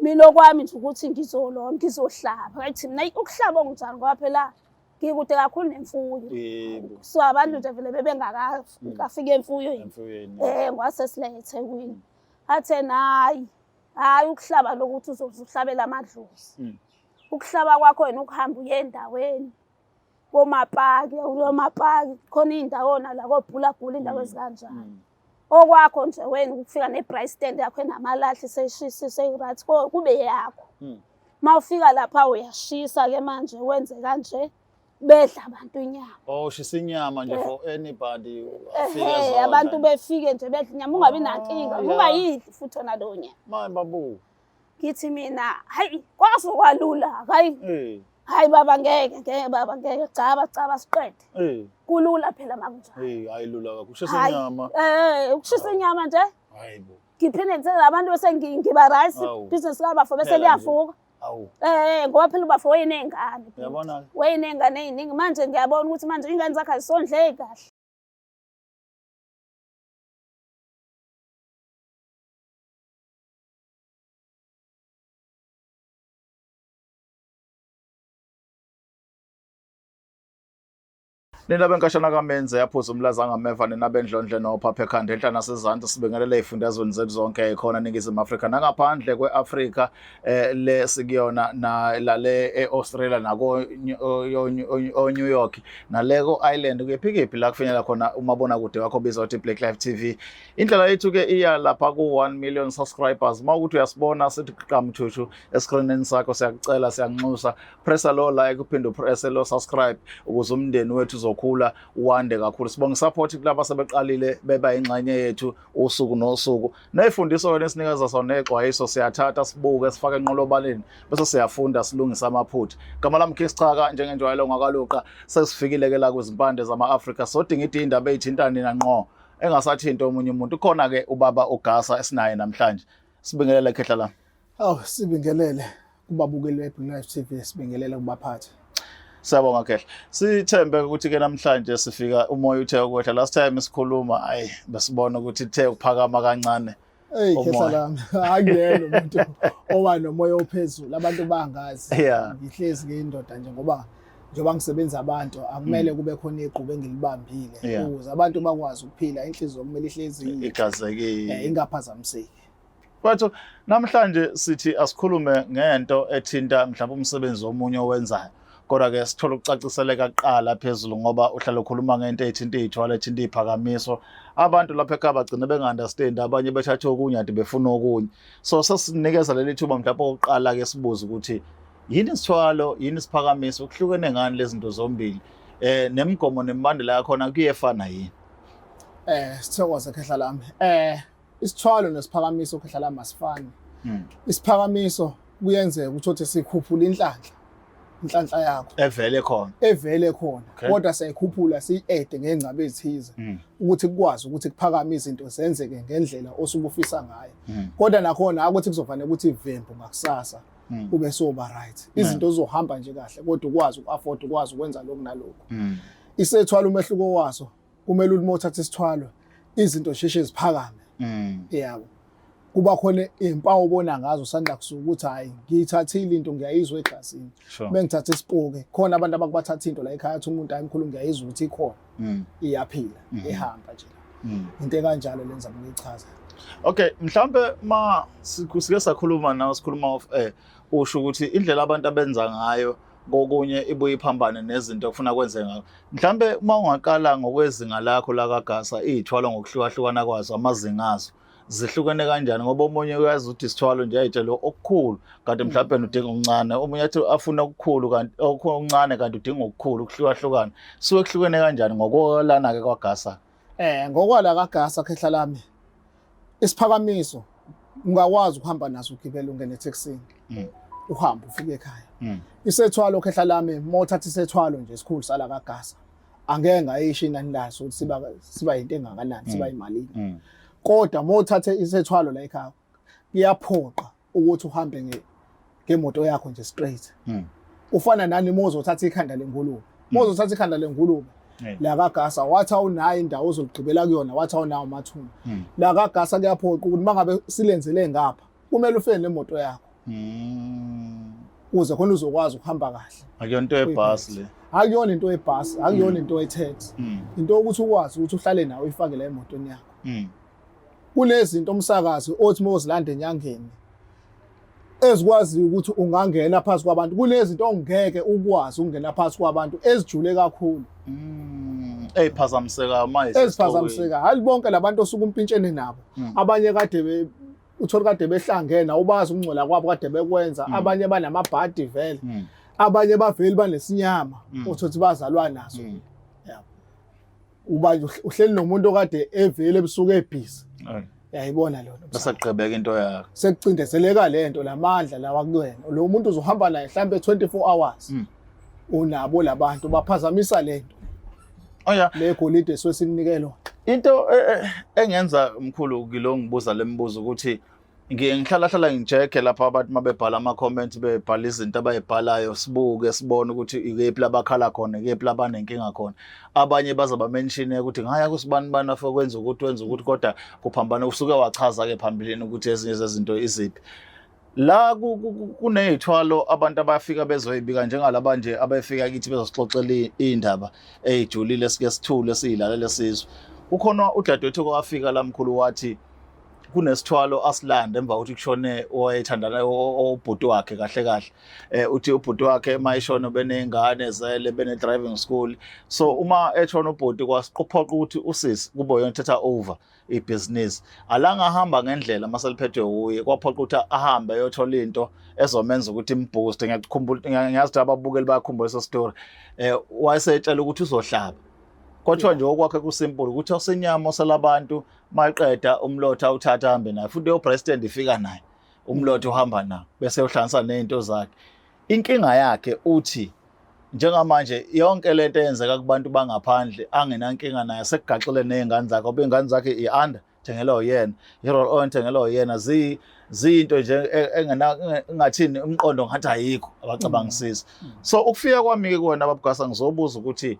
Mina okwami nje ukuthi ngizolona ngizohlaba. Ngathi mina ukuhlaba okunjani ngoba phela ngikude kakhulu nemfuyo. Yebo. So abantu nje vele bebengakafiki emfuyweni. Emfuyweni. Eh ngwase silethe eThekwini. Athe hayi hayi ukuhlaba lokuthi uzohlabela amadlozi. Ukuhlaba kwakho wena ukuhamba uye endaweni komapaki, uyomapaki khona iy'ndawo la kobhulabhula iy'ndawo ezikanjalo. Okwakho nje wena ukufika ne-braai stand yakho enamalahle seyishisa seyi-right kube yakho. Uma ufika lapha uyashisa-ke manje wenze kanje bedla abantu inyama. Oh, shisa inyama nje for anybody afike Ehhe, ezodla abantu nje. befike nje bedla inyama ungabi nankinga, Ah, ungayidli futhi yona leyo nyama. Maye babu. Ngithi mina hayi kwaze kwalula hayi hayi baba ngeke ngeke baba ngeke caba caba siqede. Kulula phela makunjalo. Hey, hayi lula kakhulu. Kushisa Hayi. inyama. Ukushisa inyama nje. Hayi bo. Ngiphinde ngithenge abantu bese ngiba rice Awu. business kabafo bese Phela nje. liyavuka. Awu. Ngoba phela ubafo wayeney'ngane. Uyabona? Wayeney'ngane ey'ningi manje ngiyabona ukuthi manje iy'ngane zakhe azisondleki kahle. Nina benkashana kaMenze yaphuza umlaza ngameva nina bendlondle nophapha ekhanda enhla nasezansi sibingelele izifundazweni zethu zonke khona eNingizimu Afrika nangaphandle kwe-Afrika le sikuyona na lale e-Australia nako o-New York nale ko-Ireland kuyephi kephi la kufinyelela khona umabonakude wakho obizwa ukuthi Black Life TV. Indlela yethu ke iya lapha ku-1 million subscribers. Uma ukuthi uyasibona sithi qamthuthu eskrinini sakho siyakucela siyanxusa pressa lo like uphinde upresse lo subscribe ukuze umndeni wethu uzokhula wande kakhulu. Sibonga support kulabo sebeqalile beba ingxenye yethu usuku nosuku. Nezifundiso wena esinikeza sona nezixwayiso siyathatha sibuke sifake enqolobaleni bese siyafunda silungisa amaphutha. Gama lami King Schaka njengenjwayelo ngakaluqa sesifikile ke la kwizimpande zama-Afrika sodinga indaba ezithinta nina ngqo engasathinti omunye umuntu. Khona ke ubaba uGasa esinaye namhlanje. Sibingelele khehla la. Awu sibingelele kubabukeli be-Blue Life TV, sibingelele kubaphathi. Siyabonga khehla. Sithembe ukuthi ke namhlanje sifika umoya uthe ukwehla. Last time sikhuluma ayi besibona ukuthi ithe ukuphakama kancane. Hey khehla Umoya. lami, akuyena umuntu oba nomoya ophezulu, abantu bangazi. Ngihlezi ngiyindoda nje ngoba njengoba ngisebenza abantu akumele kube khona igqubu engilibambile ukuze abantu bakwazi ukuphila, inhliziyo kumele ihlezi Igazekile. ingaphazamiseki. Kwethu namhlanje sithi asikhulume ngento ethinta mhlawumbe umsebenzi omunye owenzayo. Kodwa ke sithola ukucaciseleka kuqala phezulu ngoba uhlala ukhuluma ngento ethinta iy'thwalo ethinta iy'phakamiso. Abantu lapha ekhaya bagcina benga-understand abanye bethathe okunye kanti befuna okunye. So sesinikeza leli thuba mhlawumbe okokuqala ke sibuze ukuthi yini isithwalo, yini isiphakamiso, kuhlukene ngani lezi zinto zombili? Nemigomo nemibandela yakhona kuyefana yini? Sithokoze khehla lami. Isithwalo nesiphakamiso khehla lami asifani. Isiphakamiso kuyenzeka ukuthi uthi sikhuphula inhlanhla. Inhlanhla yakho evele khona. Evele khona. Kodwa siyayikhuphula siyi-ede ngengcaba ezithize ukuthi kukwazi ukuthi kuphakame izinto zenzeke ngendlela osuke ufisa ngayo. Kodwa nakhona akuthi kuzofanele ukuthi ivembu ngakusasa ube soba right. Izinto zizohamba nje kahle kodwa ukwazi uku-afford ukwazi ukwenza lokhu nalokhu. Isethwalo umehluko waso kumele uma uthatha isithwalo izinto zisheshe ziphakame. Yabo. Kuba khona izimpawu obona ngazo usanda kusuka ukuthi hayi ngiyithathile into ngiyayizwa egazini. Bengithatha isipoke khona abantu abakubathatha into la ekhaya athi umuntu hayi mkhulu ngiyayizwa ukuthi ikhona. Iyaphila ihamba nje. Into ekanjalo lenza ukuyichaza. Okay, mhlambe ma sike sakhuluma nawe sikhuluma off air usho ukuthi indlela abantu abenza ngayo kokunye ibuye iphambane nezinto okufuna kwenzeke ngakho. Mhlambe uma ungaqala ngokwezinga lakho la kaGasa iy'thwalo ngokuhlukahlukana kwazo amazinga azo zihlukene kanjani ngoba omunye uyazi ukuthi isithwalo nje ayitshele okukhulu kanti mhlawumbe udinga okuncane, omunye athi afuna okukhulu kanti okuncane kanti udinga okukhulu, kuhlukahlukana. Suke kuhlukene kanjani ngokwalana ke kwaGasa? Ngokwala kaGasa khehla lami isiphakamiso ungakwazi ukuhamba naso ugibele ungene ethekisini. Uhambe ufike ekhaya. Isethwalo khehla lami uma uthatha isethwalo nje esikhulu sala kaGasa angeke ngayisho inani laso ukuthi siba into engakanani, siba imalini. Kodwa uma uthathe isethwalo la ekhaya kuyaphoqa ukuthi uhambe ngemoto yakho nje straight. Ufana nani uma uzothatha ikhanda lengulube. Uma uzothatha ikhanda lengulube la kaGasa wathi awunayo indawo ozoligqibela kuyona, wathi awunawo amathuna. La kaGasa kuyaphoqa ukuthi mangabe silenzele ngapha kumele ufike nemoto yakho. Ukuze khona uzokwazi ukuhamba kahle. Akuyona into yebhasi le. Akuyona into yebhasi, akuyona into ye-taxi. Into yokuthi ukwazi ukuthi uhlale nawe uyifake la emotweni yakho. Kunezinto umsakazi othi mawuzilanda enyangeni ezikwaziyo ukuthi ungangena phakathi kwabantu, kunezinto ongeke ukwazi ukungena phakathi kwabantu ezijule kakhulu. Eziphazamisekayo manje. Eziphazamisekayo. Hayi bonke labantu osuke umpintshene nabo. Abanye kade uthole kade behlangene awubazi ukungcola kwabo kade bekwenza. Abanye banamabhadi vele. Abanye baveli banesinyama uthi bazalwa naso. Yabo. Uba uhleli nomuntu okade evele ebusuku ebhizi. Yayibona lona. Bese kugqibeka into yakho. Sekucindezeleka lento lamandla lawa kuwena. Lo muntu uzohamba naye mhlambe 24 hours. Unabo labantu baphazamisa lento. Oh yeah. Le golide esuke sikunike lona. Into engenza mkhulu ngilo ngibuza lembuzo ukuthi ngiye ngihlala hlala ngicheke lapha abantu mabebhala ama comment bebhala izinto abayibhalayo, sibuke sibone ukuthi ikephi labakhala khona, ikephi labanenkinga khona. Abanye baze ba mention ukuthi ngaya kusibani bani afike kwenza ukuthi wenza ukuthi, kodwa kuphambana usuke wachaza ke phambilini ukuthi ezinye zezinto iziphi. La kuney'thwalo abantu abafika bezoyibika njengalaba nje abefika kithi bezosixoxela iy'ndaba ey'julile, sike sithule siyilalele sizwe. Kukhona udadewethu owafika la mkhulu wathi kunesithwalo asilanda emva kokuthi kushone owayethandana obhuti wakhe kahle kahle. Uthi ubhuti wakhe uma eshona beney'ngane zele bene-driving school, so uma eshona ubhuti kwasiqophoqa ukuthi usisi kube uyona ethatha over ibhizinisi. Alanga ahamba ngendlela uma seliphethwe wuye, kwaphoqa ukuthi ahambe ayothola into ezomenza ukuthi imboost. Ngiyakukhumbula, ngiyazi ukuthi ababukeli bayakhumbula leso story. Wayesetshela ukuthi uzohlaba, kwathiwa nje okwakhe kusimple ukuthi osenyama oselabantu maqeda umlotha awuthatha ahambe naye, futhi leyo president ifika naye umlotha uhamba nawo bese uhlanganisa nezinto zakhe. Inkinga yakhe uthi njengamanje yonke lento eyenzeka kubantu bangaphandle angenankinga naye, sekugaxele nezingane zakhe, ngoba izingane zakhe i-under thengelwa uyena, i-roll on thengelwa uyena, ziyinto nje engathini umqondo ngathi ayikho abacabangisisi. So ukufika kwami ke kuwena babugasa ngizobuza ukuthi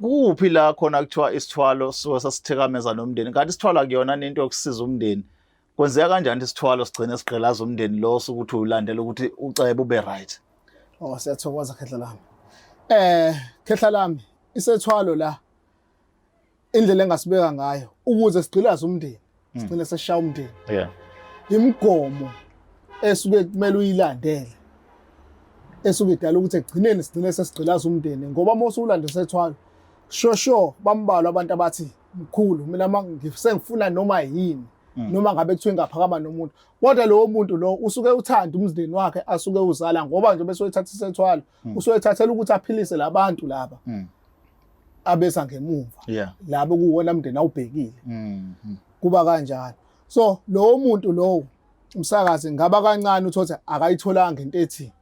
kuphi la khona kuthiwa isithwalo suke sasithikameza nomndeni, kanti isithwalo akuyona into yokusiza umndeni. Kwenzeka kanjani isithwalo sigcine sigqilaza umndeni lo sokuthi ulandela ukuthi ucebe ube right? Oh, siyathokoza khehla lami. Khehla lami, isethwalo la indlela engasibeka ngayo ukuze sigqilaze umndeni, sigcine sesishaya umndeni. Imigomo esuke kumele uyilandele esuke idala ukuthi ekugcineni sigcine sesigqilaza umndeni, ngoba uma usulandela isethwalo sure bambalwa abantu abathi mkhulu mina sengifuna noma yini, noma ngabe kuthiwa ingaphakama nomuntu, kodwa lowo muntu lo usuke uthanda umndeni wakhe asuke uzala, ngoba nje bese uyithatha isethwalo usuke ethathela ukuthi aphilise labantu laba abeza ngemuva, labo kuwona umndeni awubhekile. Kuba kanjalo. So lowo muntu lowo umsakazi ngaba kancane uthothe akayitholanga into ethi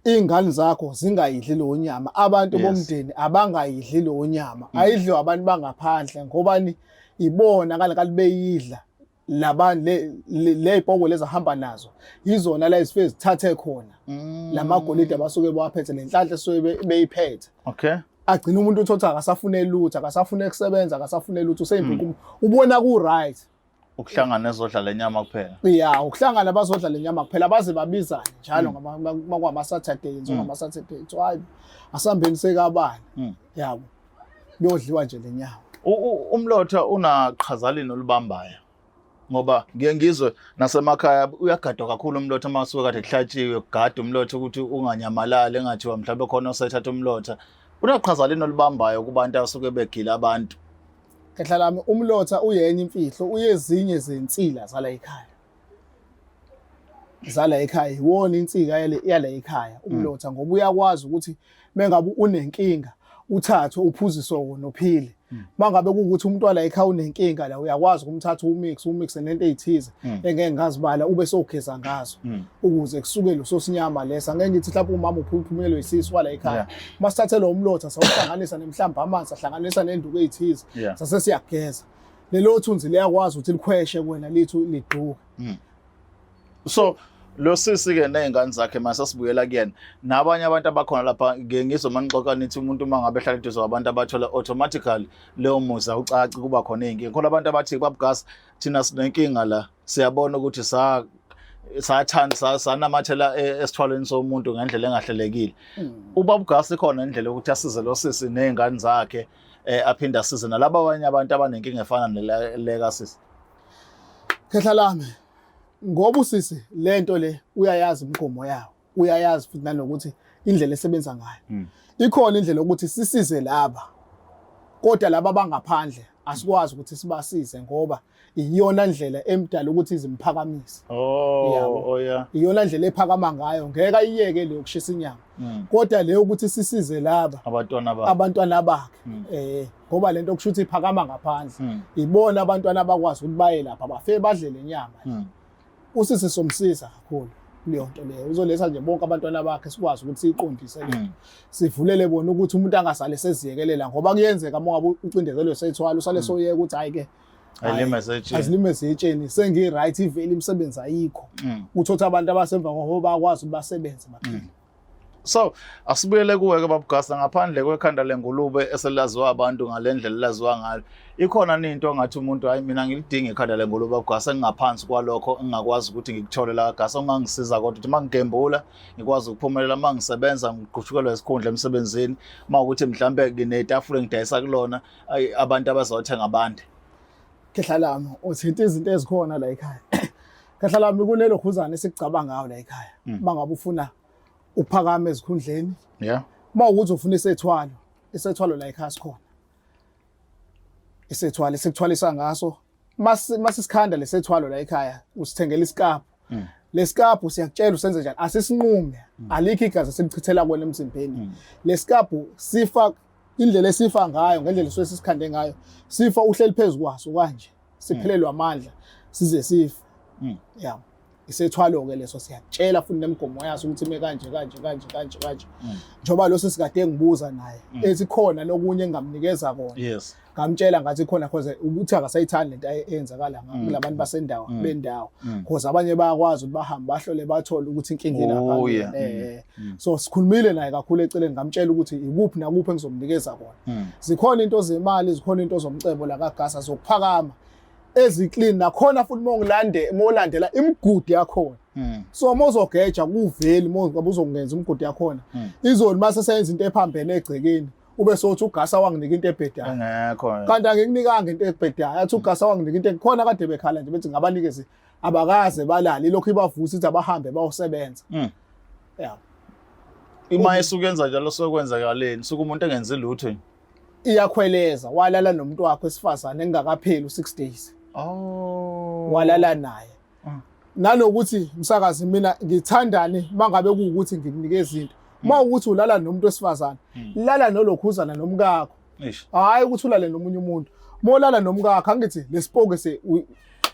ingane zakho zingayidli lo nyama, abantu bomndeni abangayidli lo nyama, ayidliwa abantu bangaphandle, ngobani ibona kanti beyidla labantu le ipoko lezi ahamba nazo yizona la izifike zithathe khona lamagolide abasuke bawaphethe, lenhlanhla esuke beyiphethe. Agcina umuntu uthotha akasafune lutho, akasafune kusebenza, akasafune lutho, useyimpuku ubona ku right ukuhlangana ezodla lenyama kuphela. Ya, ukuhlangana bazodla lenyama kuphela, baze babizane njalo ngama Saturday, ngama Saturday kuthiwa hayi asambeni sekabani, yabo kuyodliwa nje lenyama. Umlotha unaqhazalini olubambayo, ngoba ngiye ngizwe nasemakhaya uyagadwa kakhulu umlotha uma usuke kade kuhlatshiwe, kugada umlotha ukuthi unganyamalali, engathiwa mhlawumbe khona osethatha umlotha. Unaqhazalini olubambayo kubantu asuke begila abantu? Khehla lami, umlotha uyenye imfihlo, uyezinye zensila zala ekhaya. Zala ekhaya iwona insika yala ekhaya umlotha, ngoba uyakwazi ukuthi mengabe unenkinga uthathwe uphuziswe wona uphile. Mangabe kuwukuthi umuntu wala ekhaya unenkinga la, uyakwazi ukumthatha umix nento ezithize engeke ngazibala, ube sowugeza ngazo ukuze kusuke lo sosinyama lesa. Ngeke ngithi mhlawumbe umama uphumelwe isisu wala ekhaya, masithathe lo mlotha sawuhlanganisa nemhlamba amanzi, sahlanganisa nenduku ezithize, sase siyageza, lelo thunzi liyakwazi ukuthi likhweshe kuwena lithi liduke. So lo sisi ke nezingane zakhe mase sibuyela kuyena nabanye abantu abakhona lapha, ngike ngizwe manixoxa nithi umuntu uma ngabe ehlala eduze kwabantu abathola automatically leyo muzi awucaci, kuba khona iy'nkinga. Khona abantu abathi babugasi thina sinenkinga la, siyabona ukuthi sa Sathanda sanamathela esithwalweni somuntu ngendlela engahlelekile. Ubaba uGasa ikhona indlela yokuthi asize lo sisi nezingane zakhe, aphinde asize nalabo abanye abantu abanenkinga efana nale kasisi. Khehla lami, ngoba usisi lento le uyayazi imigomo yawo, uyayazi futhi nanokuthi indlela esebenza ngayo. Ikhona indlela yokuthi sisize laba, kodwa laba abangaphandle asikwazi ukuthi sibasize ngoba iyona ndlela emdala ukuthi izimphakamise. Oh, oh yeah. Iyona ndlela ephakama ngayo, ngeke ayiyeke le yokushisa inyama. Kodwa le ukuthi sisize laba abantwana bakhe, abantwana bakhe. Ngoba lento kusho ukuthi iphakama ngaphandle. Ibona abantwana abakwazi ukuthi baye lapha bafike badle le nyama. Usisi somsiza kakhulu kuleyo nto leyo. Uzoletha nje bonke abantwana bakhe sikwazi ukuthi siyiqondise le. Sivulele bona ukuthi umuntu angasale seziyekelela, ngoba kuyenzeka uma ngabe ucindezelwe sethwala usale soyeka ukuthi hayi ke Ayilime setsheni. Azilime setsheni, sengi right, ivele imisebenzi ayikho. Uthotha abantu abasemva ngoba bakwazi ukuthi basebenze baphile. So asibuyele kuwe ke babuGasa, ngaphandle kwekhanda lengulube eselaziwa abantu ngalendlela elaziwa ngayo, ikhona into ongathi umuntu hayi mina ngilidinga ikhanda lengulube babuGasa, engingaphansi kwalokho engingakwazi ukuthi ngikuthole la kaGasa ongangisiza kodwa ukuthi mangigembula ngikwazi ukuphumelela, mangisebenza ngiqhushukelwa isikhundla emsebenzini, mawukuthi mhlambe nginetafula engidayisa kulona abantu abazothenga abande. Khehla lami, uthinta izinto ezikhona la ekhaya. Khehla lami, kunelo khuzane esikucabanga ngayo la ekhaya. Mangabe ufuna uphakame ezikhundleni. Uma ukuthi ufuna isethwalo, isethwalo la ekhaya sikhona. Isethwalo esikuthwalisa ngaso, masisikhanda lesethwalo la ekhaya, usithengela isikapu. Lesikapu siyakutshela usenze njani, asisinqume, alikho igazi esilichithela kuwena emzimbeni. Lesikapu sifa indlela esifa ngayo, ngendlela esuke sisikhande ngayo, sifa uhleli phezu kwaso kanje, siphelelwa amandla size sife. Yeah. Isethwalo ke leso, siyakutshela futhi nemigomo yaso ukuthi ime kanje kanje kanje kanje kanje. Njengoba lo sesikade ngibuza naye ethi khona lokunye engamnikeza kona. Ngamtshela ngathi khona cause ukuthi akasayithandi lento eyenzakala kulabantu basendawo bendawo. Cause abanye bayakwazi ukuthi bahambe bahlole bathole ukuthi inkinga ilapha. So sikhulumile naye kakhulu eceleni, ngamtshela ukuthi ikuphi nakuphi engizomnikeza kona. Zikhona into zemali, zikhona into zomcebo la kaGasa zokuphakama eziclean, nakhona futhi mongilande molandela imigudu yakhona. So mozogeja kuveli mozobe uzongenza imigudu yakhona. Izoni mase seyenza into ephambene egcekeni, ube sothi uGasa wanginika into ebhedayo. Engekho. Kanti angikunikanga into ebhedayo. Athi uGasa wanginika into khona kade bekhala nje bethi ngabanikeze abakaze balale, ilokhu ibavusa ithi abahambe bayosebenza. Yeah. Ima esuke yenza njalo sokwenzakaleni, suke umuntu engenzi lutho. Iyakhweleza, walala nomuntu wakho esifazane engakapheli u6 days. Oh. Walala naye. Nanokuthi msakazi mina ngithandani mangabe kuukuthi ngikunikeza izinto. Uma ukuthi ulala nomuntu wesifazane, lala nolokhuzana nomkakho. Hayi ukuthi ulale nomunye umuntu. Molala nomkakho angithi lesipoke se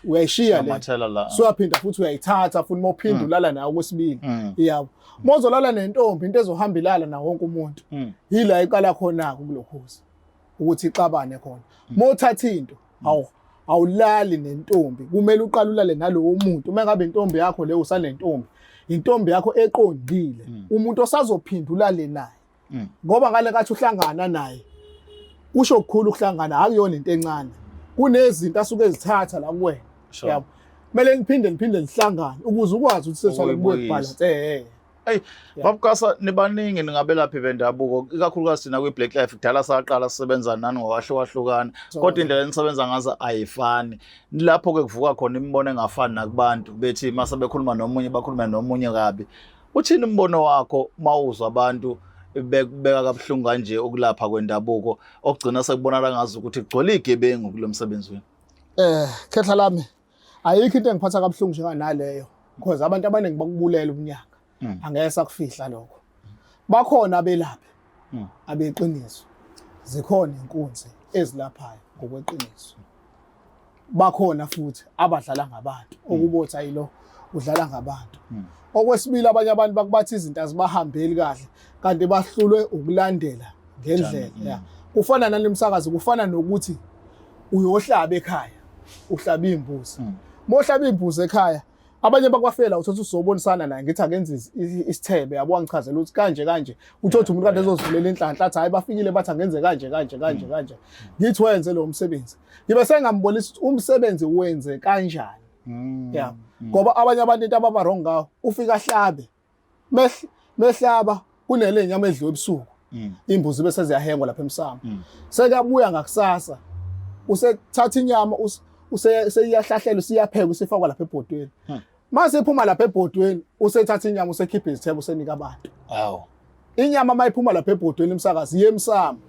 uyayishiya le. So uyaphinda futhi uyayithatha futhi mawuphinda ulala naye okwesibili. Yabo. Mozolala nentombi into ezohamba ilala na wonke umuntu. Yila iqala khona kulokhuza ukuthi ixabane khona. Mothatha into awulali nentombi, kumele uqale ulale nalowo muntu. Uma ngabe intombi yakho leyo usanentombi, intombi yakho eqondile, umuntu osazophinda ulale naye. Ngoba ngale kathi uhlangana naye kusho okukhulu ukuhlangana, akuyona into encane. Kunezinto asuke ezithatha la kuwena. Yabo. Kumele niphinde niphinde nihlangane ukuze ukwazi ukuthi sethwale kubuye kubalance. Hey, babuGasa nibaningi ningabelaphi bendabuko, ikakhulukazi thina kwi-Black Life kudala saqala sisebenza nani ngokwahlukahlukana, kodwa indlela enisebenza ngazo ayifani. Lapho ke kuvuka khona imibono engafani nakubantu bethi mase bekhuluma nomunye bakhulume nomunye kabi. Uthini umbono wakho mawuzwa abantu bekubeka kabuhlungu kanje ukulapha kwendabuko okugcina sekubonakala ngazi ukuthi kugcwele igebengu kulo msebenzi wenu? Khehla lami, ayikho into engiphatha kabuhlungu njenganaleyo, because abantu abaningi bakubulela ubunyanga. Angeke sakufihla lokho. Bakhona abelaphi abeqiniso, zikhona inkunzi ezilaphayo ngokweqiniso. Bakhona futhi abadlala ngabantu, okubothi ayilo udlala ngabantu. Okwesibili, abanye abantu bakubathi izinto azibahambeli kahle kanti bahlulwe ukulandela ngendlela. Kufana nalemsakazo, kufana nokuthi uyohlaba ekhaya, uhlaba imbuzi. Mohlaba imbuzi ekhaya, abanye bakwafela uthatha uzobonisana naye, ngithi akenze isithebe, yabo, angichazela ukuthi kanje kanje. Uthatha umuntu kade ezozivulela inhlanhla athi hayi bafikile bathi angenze kanje kanje kanje kanje. Ngithi wenze lo msebenzi. Ngibe sengambonisa ukuthi umsebenzi wenze kanjani. Ya, ngoba abanye abantu into ababa wrong ngawo, ufika ahlabe, mehlaba kunele nyama edliwe ebusuku, imbuzi bese ziyahengwa lapha emsamo. Sekabuya ngakusasa usethatha inyama, useyahlahlela, usiyapheka, usifakwa lapha ebhodweni. Mase iphuma lapha ebhodweni, usethatha inyama, usekhipha izithebo, usenika abantu. Awu. Inyama mayiphuma lapha ebhodweni, umsakazi, iye emsamo.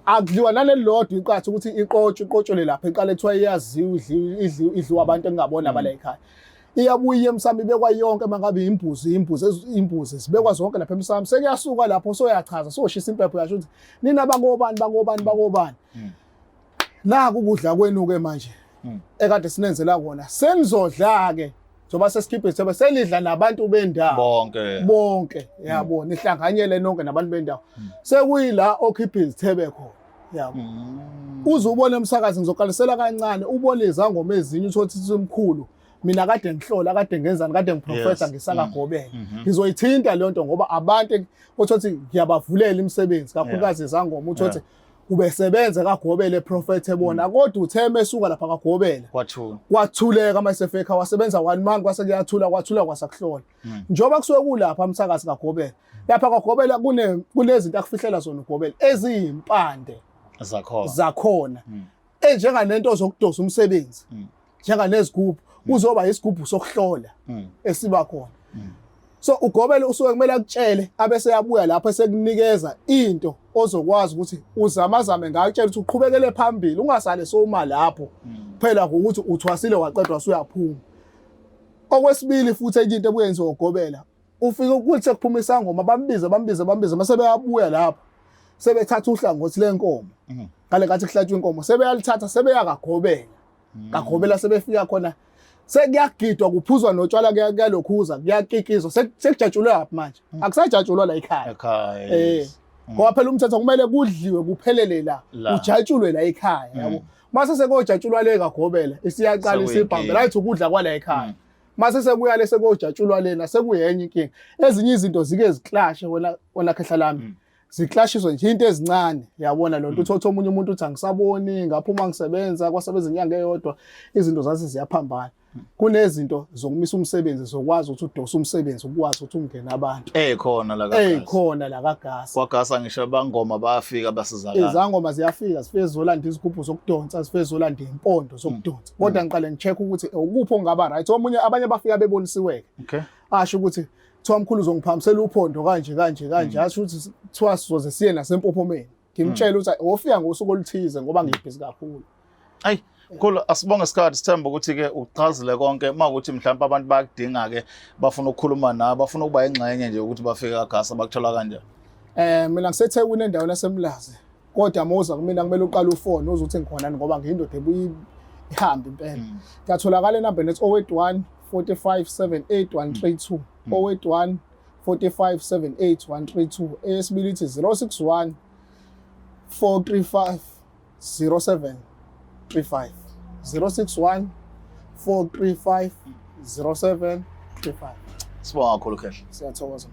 Akudliwa nalelilodwa iqatha ukuthi iqotshwe, iqotshwele lapha iqale kuthiwa iyaziwa, idliwa, idliwa, idliwa abantu engingabona abala ekhaya. Iyabuya iye emsamo, ibekwa yonke. Mangabe imbuzi, imbuzi, imbuzi zibekwa zonke lapha emsamo. Sekuyasuka lapho, soyachaza, soshisa impepho, yasho ukuthi nina bakobani, bakobani, bakobani, naku ukudla kwenu ke manje ekade sinenzela kona, senizodla ke njengoba sesikhiphe isithebe, senidla nabantu bendawo bonke. Bonke, yabo, nihlanganyele nonke nabantu bendawo. Sekuyila okhipha izithebe khona, yabo. Uze ubone, umsakazi, ngizoqalisela kancane, ubone izangoma ezinye, uthole ukuthi umkhulu, mina kade ngihlola, kade ngenzani, kade ngiprofetha, ngisakagobela. Ngizoyithinta leyo nto ngoba abantu othothi ngiyabavulela imisebenzi, kakhulukazi izangoma, uthothi ubesebenza kagobela, eprofethe bona, kodwa uthe mesuka lapha kagobela Kwathula. Kwathuleka. Mayesefeka wasebenza one month, kwase kuyathula, kwathula kwasakuhlola. Njengoba kusuke kulapha, umsakazi, kagobela, lapha kagobela kunezinto akufihlela zona ugobela eziyimpande zakhona. Zakhona, enjenganento zokudosa umsebenzi, njenganezigubhu, kuzoba isigubhu sokuhlola esiba khona. So ugobela usuke kumele akutshele, abese yabuya lapho esekunikeza into ozokwazi ukuthi uzamazame ngayo, utshela ukuthi uqhubekele phambili, ungasale sowuma lapho phela ngokuthi uthwasile waqedwa usuyaphuma. Okwesibili futhi, enye into ebuyenziwa ugobela, ufike ukuthi sekuphuma isangoma, bambize, bambize, bambize, mase beyabuya lapho sebethatha uhlangothi lenkomo. Ngale nkathi kuhlatshwa inkomo, sebeyalithatha, sebeya kagobela. Kagobela sebefika khona, sekuyagidwa, kuphuzwa notshwala, kuyalokhuza, kuyakikizwa, sekujatshulwe lapha manje, akusajatshulwa la ekhaya. Ekhaya. Ngoba phela umthetho kumele kudliwe kuphelele la, La. ujatshulwe la ekhaya, yabo. Mase sekojatshulwa le kagobela, isiyaqala Sekuyinkinga. isibhambe la, ithi ukudla kwala ekhaya. Mase sekuya le sekojatshulwa lena, sekuyenye inkinga. Ezinye izinto zike ziclashe, wena, wena khehla lami, ziclashiswe nje into ezincane, yabona lo nto. Uthotha omunye umuntu uthi angisaboni, ngaphuma ngisebenza, kwasebenza inyanga eyodwa, izinto zathi ziyaphambana. Kunezinto zokumisa umsebenzi, zokwazi ukuthi udose umsebenzi, ukwazi ukuthi ungene abantu. Ekhona la kaGasa. Eyikhona la kaGasa. Kwagasa ngisho abangoma bayafika, basizakala. Izangoma ziyafika, zifike zizolanda izigubhu zokudonsa, zifike zizolanda iy'mpondo zokudonsa, kodwa ngiqale ngi-check ukuthi ukuphi okungaba right. Omunye, abanye bafika bebonisiweke, asho ukuthi kuthiwa mkhulu uzongiphambisela uphondo kanje kanje kanje, asho ukuthi kuthiwa sizoze siye nasempophomeni. Ngimtshela ukuthi wofika ngosuku oluthize ngoba ngibhizi kakhulu. Ayi mkhulu, asibonge isikhathi, sithemba ukuthi-ke uchazile konke. Uma ukuthi mhlawumpe abantu bayakudinga-ke, bafuna ukukhuluma nawe, bafuna ukuba ingxenye nje ukuthi bafike kaGasa, bakuthola kanjani? Mina ngiseThekwini, endaweni yaseMlazi. Kodwa mawuza kumina kumele uqale ufone uze uthi ngikhona, ngoba ngiyindoda ebuye ihambe impela. Ngiyatholakala enambeni ethi 081 45 78 132, 081 45 78 132. Eyesibili ithi 061 435 07 35, 061 435 07 35. Sibonga kakhulu, Khehla. Siyathokoza.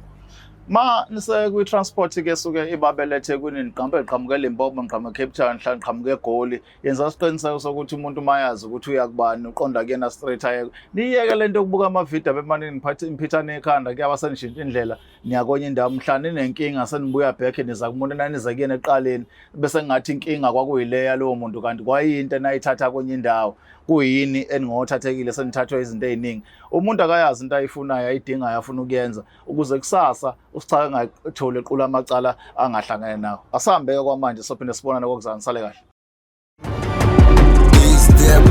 Ma nise kwi-transport ke, suke ibabelethe kwini, niqhambe, niqhamuke eLimpopo, niqhamuke Cape Town, mhlawumbe niqhamuke eGoli, yenza isiqiniseko sokuthi umuntu mayazi ukuthi uyakubani, uqonda kuyena straight aye. Niyeke lento yokubuka amavidiyo abemane niphathe imphithane ekhanda, kuyaba senishintsha indlela, niya kwenye indawo. Mhla ninenkinga senibuya back, niza kumuntu enanize kuyena ekuqaleni, bese ngathi inkinga kwakuyileya lowo muntu, kanti kwayinto enayithatha kwenye indawo. Kuyini eningothathekile, senithathwe izinto ey'ningi. Umuntu akayazi into ayifunayo, ayidingayo, afuna ukuyenza, ukuze kusasa usichaka engatholi equla amacala angahlangene nawo. Asihambe-ke kwamanje, sophinde sibonane kokuzana. Sale kahle. It's the